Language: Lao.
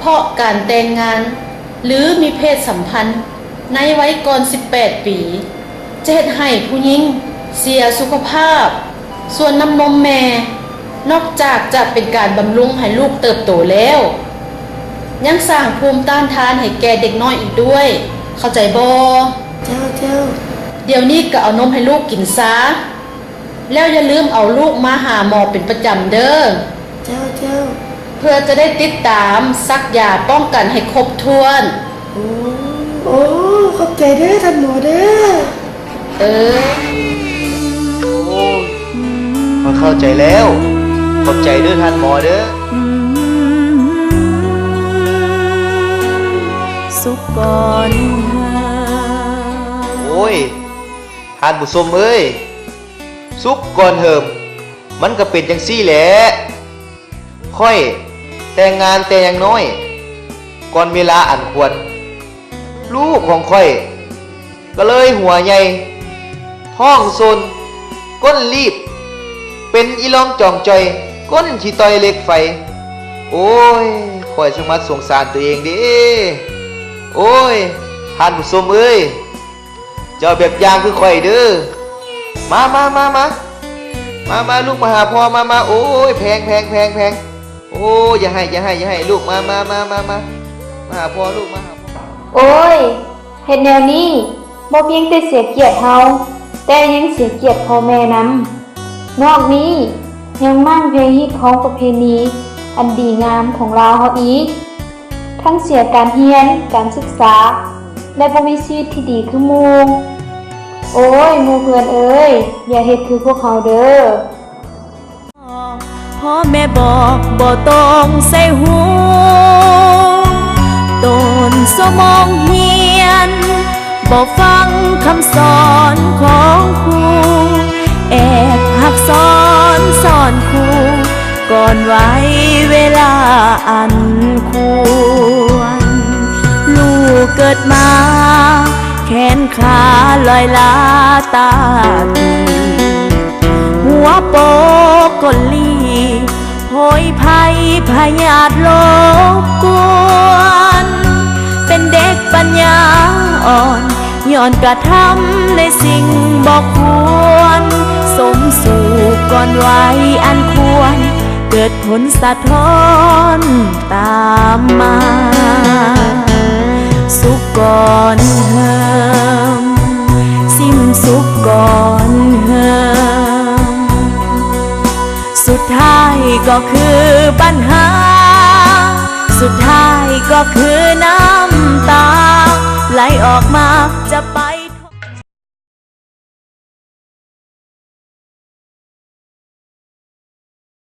ເພາະການແຕ່ງງານ ຫຼື ມີເພດສຳພັນໃນໄວກ່ອນສິບແປດປີ ຈະເຮັດໃຫ້ຜູ້ຍິງເສຍສຸຂະພາບ. ສ່ວນນ້ຳນົມແມ່ ນອກຈາກຈະເປັນການບຳລຸງໃຫ້ລູກເຕີບໂຕແລ້ວ ຍັງສ້າງພູມຕ້ານທານໃຫ້ແກ່ເດັກນ້ອຍອີກດ້ວຍ. ເຂົ້າໃຈບໍ່? ເຈົ້າ, ເຈົ້າ. ດຽວນີ້ກໍເອົານົມໃຫ້ລູກກິນຊາ. ແລ້ວຢ່າລືມເອົາລູກມາຫາໝໍເປັນປະຈຳເດີ້. ເຈົ້າ, ເຈົ້າ. ເພື່ອຈະໄດ້ຕິດຕາມສັກຢາປ້ອງກັນໃຫ້ຄົບຖ້ວນ. ໂອ້, ໂອ້, ຂອບໃຈເດີ້ທ່ານໝໍເດີ້. ເອີ. ໂອ້, ຂ້ອຍເຂົ້າໃຈແລ້ວ. ຂອບໃຈເດີ້ທ່ານໝໍເດີ້. ສຸກກ່ອນເຮີ. ໂອ້ຍ ທ່ານຜູ້ຊົມເອີຍ, ສຸກກ່ອນເຫີມ ມັນກໍເປັນຈັ່ງຊີ້ແຫຼະ. ຂ້ອຍແຕ່ງງານແຕ່ຍັງນ້ອຍ ກ່ອນເວລາອັນຄວນ. ລູກຂອງຂ້ອຍກໍເລີຍຫົວໃຫຍ່, ທ້ອງໂຊນ, ກົ້ນລີບ, ເປັນອີ່ຫຼອງຈອງຈ່ອຍ, ກົ້ນຂີ້ຕ່ອຍເຫຼັກໄຟ. ໂອ້ຍ, ຂ້ອຍສະມາສົງສານຕົວເອງເດ້. ໂອ້ຍ, ທ່ານຜູ້ຊົມເອີຍ, ເຈົ້າແບບຢ່າງຄືຂ້ອຍເດີ້. ມາ, ມາ, ມາ, ມາ. ມາ, ມາ, ລູກມາຫາພໍ່, ມາ, ມາ. ໂອ້ຍ, ແພງ, ແພງ, ແພງ, ແພງ. ໂອ້ຍ, ຢ່າໄຫ້, ຢ່າໄຫ້, ຢ່າໄຫ້, ລູກ, ມາ, ມາ, ມາ, ມາ, ມາ. ມາຫາພໍ່, ລູກ, ມາຫາພໍ່. ໂອ້ຍ, ເຮັດແນວນີ້ ບໍ່ພຽງແຕ່ເສຍກຽດເຮົາ, ແຕ່ຍັງເສຍກຽດພໍ່ແມ່ນຳ. ນອກນີ້ຍັງມ້າງເພຮີດຄອງປະເພນີອັນດີງາມຂອງລາວເຮົາອີກ, ທັງເສຍການຮຽນ, ການສຶກສາ ແລະ ບໍ່ມີຊີວິດທີ່ດີຄືໝູ່. ໂອ້ຍ ໝູ່ເພື່ອນເອີຍ, ຢ່າເຮັດຄືພວກເຮົາເດີ້. ພໍ່ແມ່ບອກບໍ່ຕ້ອງໃສ່ຫູ, ຕົນສະໝອງຮຽນ ບໍ່ຟັງຄຳສອນຂອງຄູ, ແອບຮັກສອນສອນຄູ ກ່ອນໄວເວລາອັນຄວນ. ລູກເກີດມາ ແຂນຂາລອຍລາຕາຕີ, ຫົວໂປກກົ້ນລີ, ໂພຍໄພພະຍາດລົບກວນ, ເປັນເດັກປັນຍາອ່ອນ ຍ້ອນກະທຳໃນສິ່ງບໍ່ຄວນ, ສົມສູ່ກ່ອນໄວອັນຄວນ ເກີດຜົນສະທ້ອນຕາມມາ. ສຸກກ່ອນເຫີມ, ຊິມສຸກກ່ອນເຫີມ, ສຸດທ້າຍກໍຄືບັນຫາ, ສຸດທ້າຍກໍຄືນ້ຳ